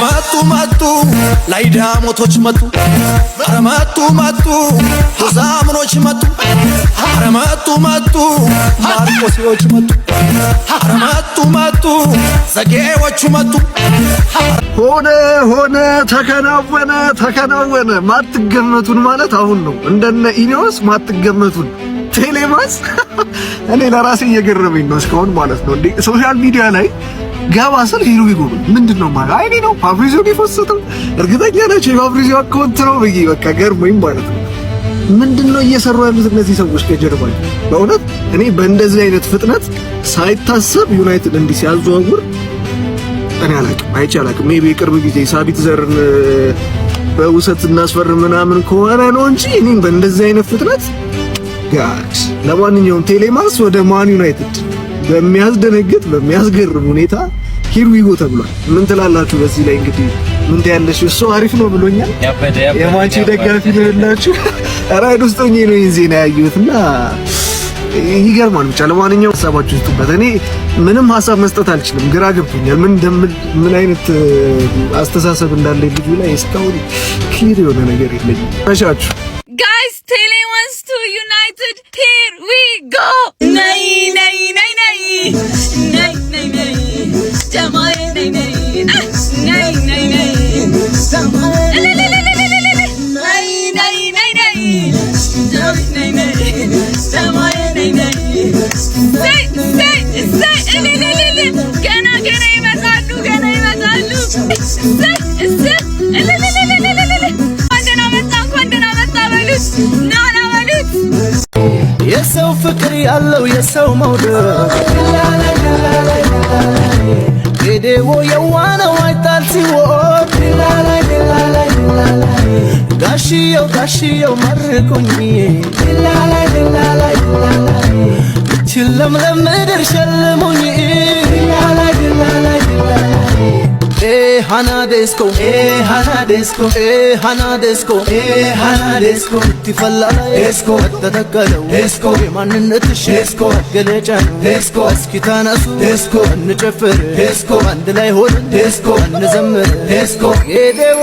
መጡ መጡ ላይዳሞቶች መጡ፣ ኧረ መጡ መጡ ዛምኖች መጡ፣ ኧረ መጡ መጡ ማርቆሴዎች መጡ፣ ኧረ መጡ መጡ ዘጌዎቹ መጡ። ሆነ ሆነ፣ ተከናወነ ተከናወነ። ማትገመቱን ማለት አሁን ነው። እንደነ ኢኒዮስ ማትገመቱን ቴሌማንስ እኔ ለራሴ እየገረመኝ ነው እስካሁን ማለት ነው። እንዴ፣ social media ላይ ገባ ስል "Here we go" ምንድን ነው ማለት አይኔ ነው ፋብሪዚዮ የፖሰተው፣ እርግጠኛ ናቸው የፋብሪዚዮ account ነው ብዬ በቃ ገርሞኝ ማለት ነው። ምንድን ነው እየሰሩ ያሉት እነዚህ ሰዎች ከጀርባ? በእውነት እኔ በእንደዚህ አይነት ፍጥነት ሳይታሰብ ዩናይትድ እንዲህ ሲያዘዋውር እኔ አላቅም፣ አይቼ አላቅም። Maybe የቅርብ ጊዜ ሳቢትዘርን በውሰት እናስፈርም ምናምን ከሆነ ነው እንጂ እኔም በእንደዚህ አይነት ፍጥነት God። ለማንኛውም ቴሌማንስ ወደ ማን ዩናይትድ በሚያስደነግጥ በሚያስገርም ሁኔታ here we go ተብሏል። ምን ትላላችሁ በዚህ ላይ? እንግዲህ ምን ትያለሽ? እሱ አሪፍ ነው ብሎኛል። የማንቺ ደጋፊ ነው ያላችሁ። ራይድ ውስጥ ሆኜ ነው ይሄን ዜና ያየሁት እና ይገርማል። ብቻ ለማንኛውም ሀሳባችሁ ስጡበት። እኔ ምንም ሀሳብ መስጠት አልችልም፣ ግራ ገብቶኛል። ምን እንደምል፣ ምን አይነት አስተሳሰብ እንዳለ ልጁ ላይ እስካሁን clear የሆነ ነገር የለኝም። መሻችሁ። Guys, Tielemans to United. Here we go. ነይ ነይ ነይ ነይ ነይ ነይ ነይ ጀማዬ ነይ ነይ ነይ ነይ ነይ እልልልልልልል ነይ ነይ ነይ ነይ ነይ ነይ ጀማዬ ነይ ነይ፣ እሰይ እሰይ እሰይ እልልልል፣ ገና ገና ይመጣሉ፣ ገና ይመጣሉ። እሰይ እሰይ እልልልልልልል፣ እንኳን ደህና መጣ፣ እንኳን ደህና መጣ በሉት፣ ና ና በሉት። የሰው ፍቅር ያለው የሰው መውደድ ጌዴዎ የዋነው አይጣል ሲወድ ጋሽየው ጋሽየው መርቁኝ ይችን ለምለም ምድር ሸልሙኝ። ሃና ዴስኮ ሃና ዴስኮ ሃና ዴስኮ ሃና ዴስኮ ትፈላ ዴስኮ ተተከለው ዴስኮ የማንነትሽ ዴስኮ መገለጫ ነው ዴስኮ። እስኪ ተነሱ ዴስኮ እንጨፍር ዴስኮ፣ አንድ ላይ ሆነን ዴስኮ እንዘምር ዴስኮ ጌዴዎ።